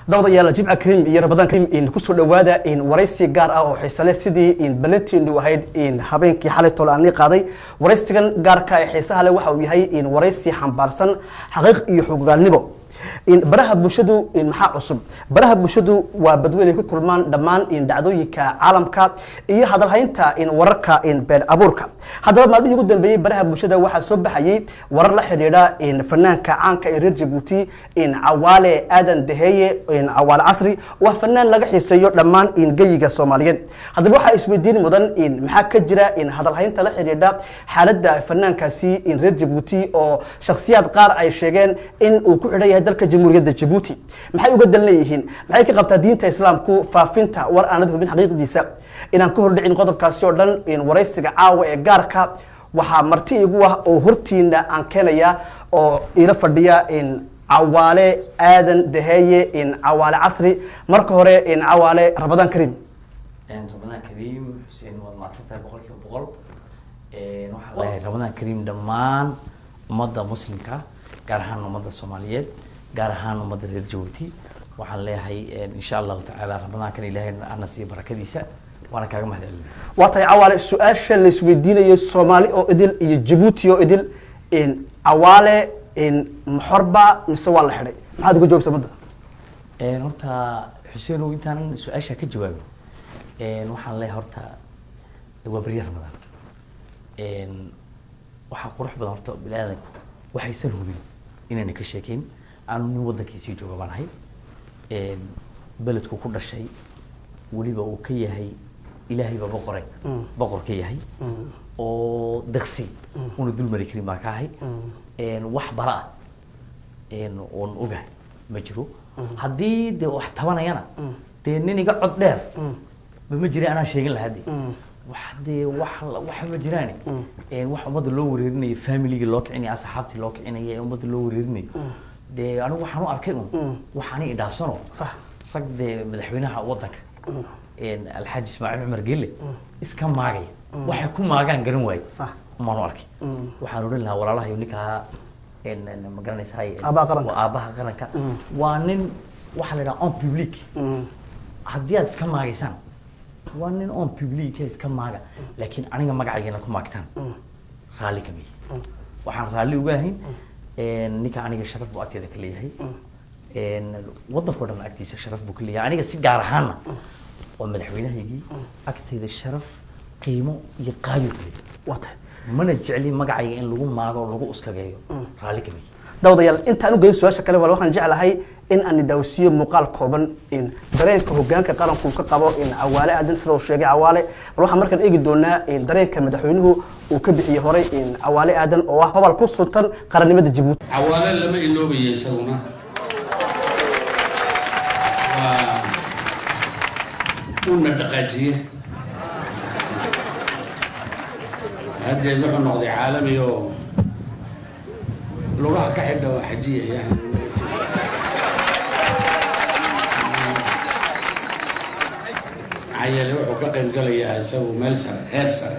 Daawadayaal, Jimca Kariim iyo Ramadaan Kariim. Kusoo dhawaada waraysi gaar ah oo xiise leh, sidii ballantiinu ahayd habeenkii xalay tole aan qaaday. Waraysigan gaarka ee xiisaha leh waxa uu yahay waraysi xambaarsan xaqiiq iyo xogogaalnimo. Baraha bulshadu maxaa cusub? Baraha bulshadu waa badweyn ay ku kulmaan dhammaan dhacdooyinka caalamka iyo hadalhaynta wararka been abuurka. Haddaba, maalmihii ugu dambeeyey baraha bulshada waxaa soo baxayay warar la xidhiidha fanaanka caanka ee reer Jabuuti, Cawaale Aadan Daheeye, Cawaale Casri. Waa fanaan laga xiiseeyo dhammaan geyiga Soomaaliyeed. Haddaba, waxaa isweydiin mudan, maxaa ka jira hadalhaynta la xidhiidha xaaladda fanaankaasi reer Jabuuti, oo shakhsiyaad qaar ay sheegeen in uu ku xidhan yahay dalka Jamhuuriyadda Jabuuti? Maxay uga dan leeyihiin? Maxay ka qabtaa diinta Islaamku faafinta war aanad hubin xaqiiqdiisa? Inaan ka hordhicin qodobkaasi oo dhan, waraysiga caawa ee gaarka waxaa marti igu ah oo hortiina aan keenaya oo iila fadhiya Cawaale Aadan Daheeye, Cawaale Casri. Marka hore, Cawaale, Ramadaan Kariim. Ramadaan Kariim, Xuseen, waad mahadsantahay 100%. Waxaan leeyahay Ramadaan Kariim dhammaan ummadda Muslimka, gaar ahaan ummadda Soomaaliyeed, gaar ahaan ummadda reer Jabuuti. Waxaan leeyahay, insha Allahu tacaala, Ramadaankan Ilaahay ana siiyo barakadiisa, waana kaaga mahad celinaya. Waa tahay, Cawaale. Su-aasha la isweydiinayo Soomaali oo idil iyo Jabuuti oo idil, Cawaale maxorba mise waa la xidhay? Maxaad uga jawaabsa ummadda? Horta Xuseen, intaanan su-aasha ka jawaabin, waxaan leeyahay horta waa barya Ramadaan. Waxaa qurux badan horta bini aadanku waxaysan hubin inayna ka sheekeyn. Aanu nin waddankiisii jooga baan ahay, beledku ku dhashay, weliba uu ka yahay Ilaahay baa boqore, boqor ka yahay oo deqsi una dul mari karin baan ka ahay. Wax bara ah oon ogahay ma jiro. Haddii dee wax tabanayana, dee nin iga cod dheer ba ma jira, anaa sheegin lahaa. Dee wax dee wax ma jiraane. Wax ummadda loo wareerinayo, familigii loo kicinaya, asxaabtii loo kicinaya, ee ummadda loo wareerinayo, dee anigu waxaan u arkay un wax ani idhaafsano. Rag dee madaxweynaha waddanka, Alxaaji Ismaaciil Cumar Gelle, iska maagaya, waxay ku maagaan garan waaye umaan u arkay. Waxaan odhan lahaa walaalahayo, ninkaa ma garanaysaa? Aabbaha qaranka. Waa aabbaha qaranka, waa nin waxaa la idhaha en public. Haddii aad iska maagaysaan, waa nin en public iska maaga, laakiin aniga magacaygana ku maagtaan raalli kama yihi. Waxaan raalli uga ahayn, ninka aniga sharaf buu agteeda ka leeyahay, waddanka o dhan agtiisa sharaf buu ka leeyahay, aniga si gaar ahaanna waa madaxweynahaygii, agteeda sharaf, qiimo iyo qaayo ku leeyahay. Waa tahay. Mana jecli magacayga in lagu maago oo lagu uskageeyo, raalli kama yihi. Daawadayaal, intaan u geyn su-aasha kale, wal waxaan jeclahay in aan idaawsiiyo muuqaal kooban dareenka hogaanka qaranku ka qabo Cawaale Aadan, sida uu sheegay Cawaale. Bal waxaan markaan eegi doonaa dareenka madaxweynuhu uu ka bixiyey horay Cawaale Aadan, oo ah hobal ku suntan qarannimada Jabuuti. Cawaale lama iloobayo, isaguna waa uuna dhaqaajiye. Haddeed wuxuu noqday caalami oo lugaha ka xidha oo xajiyaya. Maxaa yeelay, wuxuu ka qayb galayaa isagu meel sare, heer sare.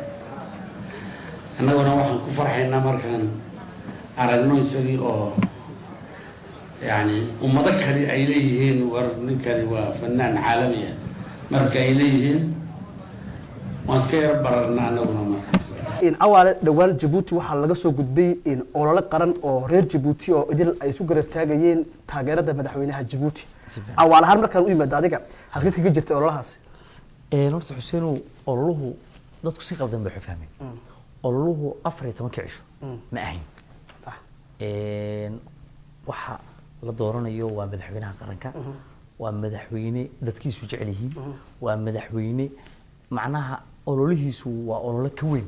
Annaguna waxaan ku farxaynaa markaan aragno isagii oo yani ummado kale ay leeyihiin, "War, ninkani waa fanaan caalami ah." Marka ay leeyihiin, waan iska yaro bararnaa annaguna markaas. Cawaale, dhowaan Jabuuti waxaa laga soo gudbay olole qaran oo reer Jabuuti oo idil ay isu garab taagayeen taageerada madaxweynaha Jabuuti. Cawaale ahaan, markaan u yimaado adiga, halkeed kaga jirtay ololahaasi? Horta Xuseenow, ololuhu dadku si qaldan bay u fahmeen. Ololuhu 14-ka cisho ma ahayn. Waxa la dooranayo waa madaxweynaha qaranka, waa madaxweyne dadkiisu jecel yihiin, waa madaxweyne macnaha ololihiisu waa olole ka weyn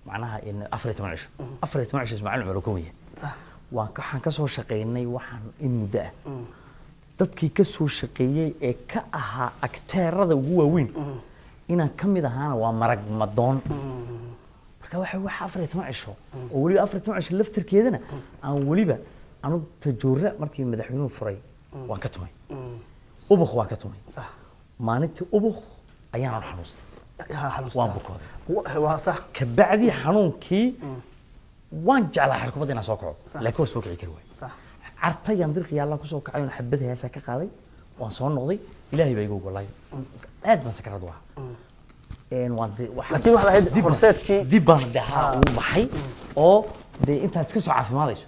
macnaha in 14 cisho. 14 cisho Ismaaciil Cumar oo ka weyn yahay. Waxaan ka soo shaqeynay waxaan in muddo ah. Dadkii ka soo shaqeeyey ee ka ahaa akteerada ugu waaweyn inaan ka mid ahaana waa marag madoon. Marka waxa 14 cisho oo weliba 14 cisho laftirkeedana aan weliba anu tajoora markii madaxweynuhu furay waan ka tumay, Ubuk waan ka tumay. Maalintii Ubuk ayaanan xanuustay. Xanuustaa. Waan bukooday. Waa sax. Kabacdi xanuunkii waan jeclaa xirkubadda inaan soo kaco, laakiin waan soo kici kari waay. Cartayaan dirqi yaallaan kusoo kacay oon xabad heesa ka qaaday. Waan soo noqday, Ilaahay baa igu ogolaay, aad baan sakarad u ahaa. Waan Laakiin waxaad ahayd horseedkii. Dib baan de haa ugu baxay oo dee intaad iska soo caafimaadayso,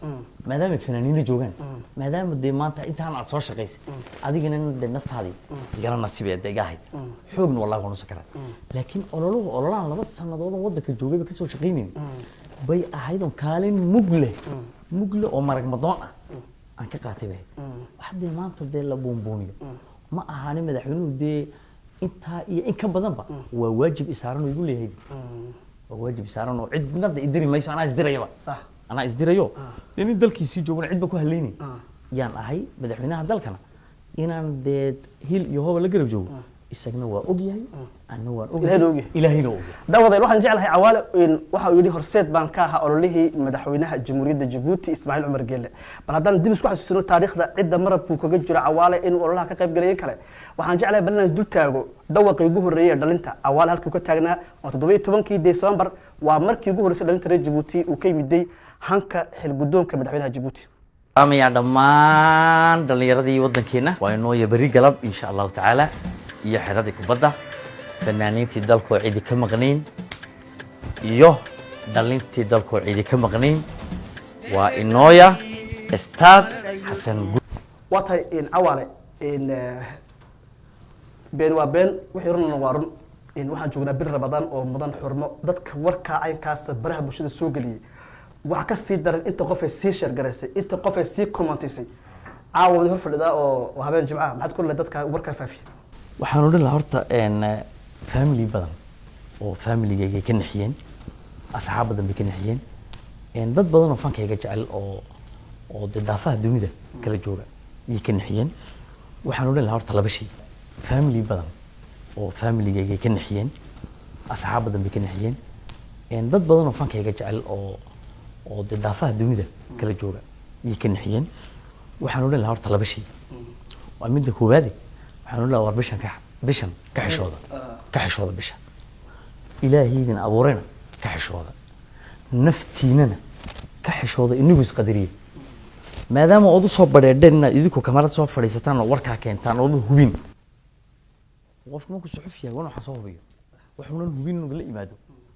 maadaama fanaaniina joogaan, maadaama dee maanta intaan aad soo shaqaysay, adigana dee naftaadii igala nasiib ee dee iga ahayd xoogna, wallahi waan u sakaray. Laakiin ololuhu ololahan 2 sannadood oo waddanka joogay ba kasoo shaqaynayn bay ahayd, oon kaalin mug leh, mug leh oo marag madoon ah aan ka qaatay bay ahayd. Wax dee maanta dee la buunbuuniyo ma ahaani. Madaxweynuhu dee intaa iyo in ka badanba waa waajib isaaran oo igu leeyahay, waa waajib isaaran oo cidna da idiri mayso, anaa isdirayaba. Anaa isdirayo dee, nin dalkiisii joogana cidba ku haleynay yaan ahay. Madaxweynaha dalkana inaan dee hil iyo hooba la garab joogo isagna waa og yahay, anna waan og. Ilaahayna og yahay. Ilaahayna og yahay. Daawadayaal, waxaan jeclahay Cawaale waxa uu yidhi horseed baan ka ahaa ololihii madaxweynaha Jamhuuriyadda Jabuuti Ismaaciil Cumar Geelle. Bal haddaan dib isku xasuusino taariikhda cidda marabkuu kaga jiro Cawaale inuu ololaha ka qayb galayin kale, waxaan jeclahay bal inaan isdul taago dhawaqii ugu horreeyey ee dhalinta Cawaale halkii uu ka taagnaa. Waa 17-kii Desembar, waa markii ugu horreysay dhalinta reer Jabuuti uu ka yimiday hanka xilguddoonka madaxweynaha Jabuuti. Amayaa dhammaan dhallinyaradii waddankeenna, waa inoo iyo berri galab insha Allahu tacaala iyo xeradii kubadda, fanaaniintii dalkoo cidi ka maqnayn iyo dhalintii dalkoo cidi ka maqnayn, waa inooya Stade Xasan. Waa tahay Cawaale, been waa been, wixii runna waa run. Waxaan joognaa bir Ramadaan oo mudan xurmo. Dadka warkaa caynkaasa baraha bulshada soo geliyey waxaa ka sii daran inta qofay sii share garaysay, inta qofay sii commentisay. Caawa wada hor fadhidaa oo habeen Jimcaha, maxaad ku leedahay dadka warkaa faafiya? Waxaan odhan lahaa horta family badan oo familigayga ka nixiyeen, asxaab badan bay ka nixiyeen, dad badan oo fankayga jecel oo dee daafaha dunida kala jooga ayay ka nixiyeen. Waxaan odhan lahaa horta laba shay. Family badan oo familigayga ka nixiyeen, asxaab badan bay ka nixiyeen, dad badan oo fankayga jecel oo dee daafaha dunida kala jooga ayay ka nixiyeen. Waxaan odhan lahaa horta laba shay. Waa midda koowaade, waxaan odhan lahaa war bishan ka xishooda, ka xishooda bisha Ilaahaydin abuurayna ka xishooda, naftiinana ka xishooda, inagu isqadariye, maadaama ood usoo badheedheen inaad idinku kamarad soo fadhiisataan oo warkaa keentaan ood hubin. Qofku markuu suxuf yahay waa waxaa soo hubiyo, waxuunan hubin inuu la yimaado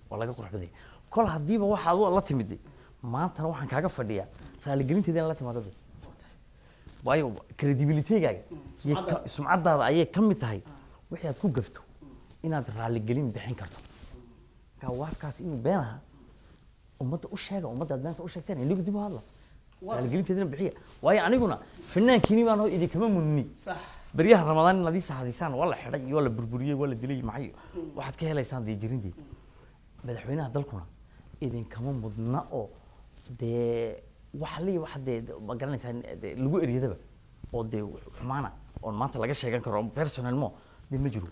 waa laga qurux badanya. Kol haddiiba waxaad la timid, maantana waxaan kaaga fadhiyaa raaligelinteeda in la timaado de. Waayo credibilitygaaga iyo sumcadaada ayay ka mid tahay wixii aad ku gafto inaad raaligelin bixin karto. Marka warkaas inuu been ahaa ummadda u sheega, ummadda aad beenta u sheegteen inigu dib u hadla, raaligelinteedina bixiya. Waayo aniguna fanaankiini baan hoo idinkama mudni beryaha Ramadaan inaad ii sahadisaan waa la xidhay iyo waa la burburiyey, waa la dilay, maxay waxaad ka helaysaan dee jirindii. Madaxweynaha dalkuna idinkama mudna oo dee waxa lii waxa dee ma garanaysaa dee lagu eryadaba oo dee xumaana oon maanta laga sheegan karo personal mo dee ma jiro.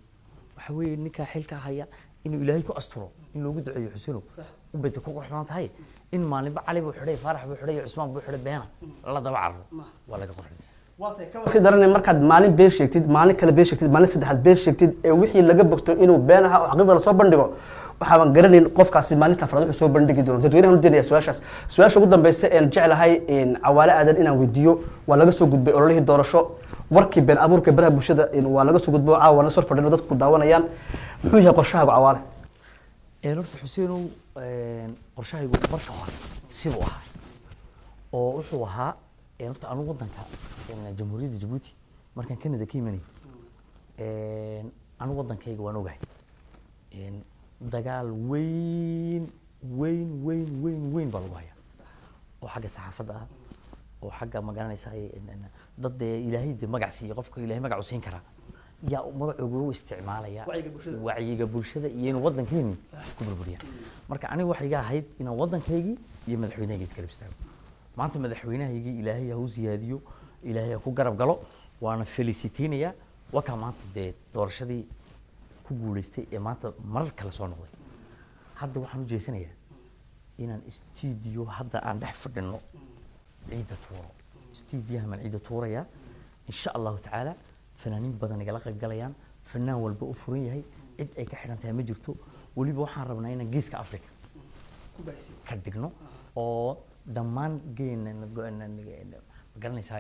Waxa weeye ninkaa xilka haya inuu Ilaahay ku asturo, in loogu duceeyo, Xusenow, unbay ku qurux badan tahay. In maalinba Cali buu xidhay, Faarax buu xidhay, Cusmaan buu xidhay beena la daba cararo waa laga qurux badan. Si daran markaad maalin been sheegtid, maalin kale been sheegtid, maalin saddexaad been sheegtid ee wixii laga bogto inuu been ahaa oo xaqiiqda lasoo bandhigo, waxaaban garanayn qofkaasi maalinta afraad wuxuu soo bandhigi doono. Dadweynahan u deenaya su-aashaas. Su-aasha ugu dambeysa een jeclahay Cawaale Aadan inaan weydiiyo: waa laga soo gudbay ololihii doorasho, warkii been abuurka baraha bulshada waa laga soo gudbo, caawa na soo fadhino, dadku daawanayaan. Muxuu yahay qorshahaagu, Cawaale? Horta Xuseenow, qorshahaygu marka hore siduu ahaa oo wuxuu ahaa, horta anugu waddanka Jamhuuriyadda Jabuuti markaan Canada ka imanay, anigu waddankayga waan ogahay, dagaal weyn weyn weyn weyn weyn baa lagu hayaa oo xagga saxaafadda ah oo xagga ma garanaysaa dad dee Ilaahay dee magac siiye, qofka Ilaahay magac u siin karaa yaa magacooga u isticmaalaya wacyiga bulshada iyo inuu waddankeeni ku burburiya. Marka aniga waxay iga ahayd inaan waddankaygii iyo madaxweynahayga isgarab istaago. Maanta madaxweynahaygii Ilaahay ha u siyaadiyo, Ilaahay ha ku garab galo, waana feliciteynayaa. Waa kaa maanta dee doorashadii ku guuleystay ee maanta marar kale soo noqday. Hadda waxaan u jeesanayaa inaan studio hadda aan dhex fadhino ciidda tuuro, stuudiyaha baan ciidda tuurayaa insha Allahu tacaala. Fanaaniin badan igala qayb galayaan, fanaan walba u furan yahay, cid ay ka xidhan tahay ma jirto. Weliba waxaan rabnaa inaan Geeska Africa ka dhigno oo dhammaan geen ma garanaysaa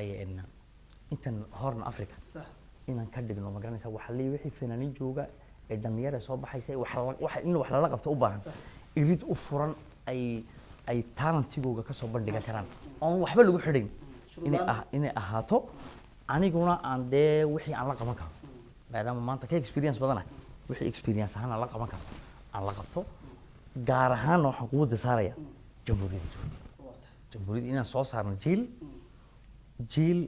intan Horn Africa. Inaan ka dhigno, ma garanaysa, waxa leeyahay wixii fanaaniin jooga ee dhalinyara soo baxaysa ee waxa in wax lala qabto u baahan, irid u furan ay talentigooga ka soo bandhigan karaan oon waxba lagu xidhayn inay ahaato. Aniguna aan dee wixii aan la qaban karo, maadaama maanta ka experience badanahay, wixii experience ahaan aan la qaban karo aan la qabto. Gaar ahaanna waxaan quwadda saaraya Jamhuuriyadda Jabuuti, jamhuuriyadda inaan soo saarno jiil,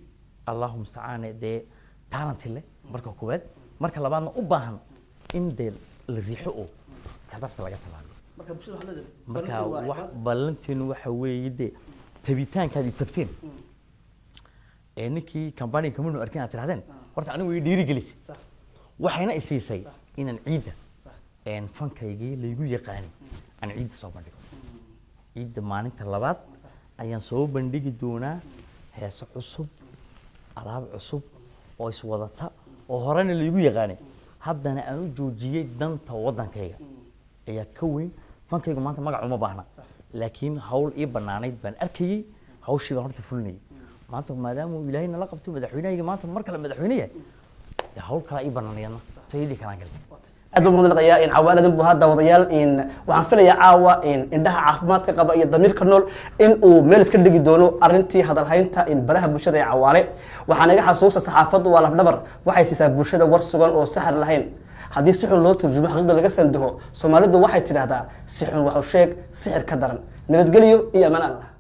Allahu mustacaane, dee talent leh marka koowaad, marka labaadna u baahan in dee la riixo oo khatarta laga tallaalo. Marka bulshada waxaa leedahay Marka ballantu waa wax cibaad. Ballanteenu waxa weeye dee tabitaankaad i tabteen ee ninkii company kamanu arkin aad tirahdeen, horta anigu way dhiirigelisay. Waxayna i siisay inaan ciidda fankaygii laygu yaqaanay aan ciidda soo bandhigo. Ciidda maalinta labaad ayaan soo bandhigi doonaa heeso cusub, alaab cusub oo iswadata oo horena laygu yaqaanay, haddana aan u joojiyey danta waddankayga ayaa ka weyn. Fankaygu maanta magac uma baahna, laakiin hawl ii bannaanayd baan arkayey, hawshii baan horta fulinayay. Maanta maadaama uu Ilaahay nala qabto, madaxweynahayga maanta mar kale madaxweyne yahay, dee hawl kalaa ii bannaanayadna tayadii kalaan galay. Aad baan mahadnaqayaa in Cawaale buu hadda. Wadayaal, in waxaan filayaa caawa in indhaha caafimaadka qaba iyo damiirka nool in uu meel iska dhigi doono arrintii hadalhaynta in baraha bulshada ee Cawaale. Waxaan iga xasuusta, saxaafaddu waa lafdhabar, waxay siisaa bulshada war sugan oo saxar lahayn. Haddii si xun loo turjumo, xaqiiqda laga sandaho, Soomaalidu waxay tidhaahdaa: "Si xun waxu sheeg, sixir ka daran." Nabadgelyo iyo amaan Allah.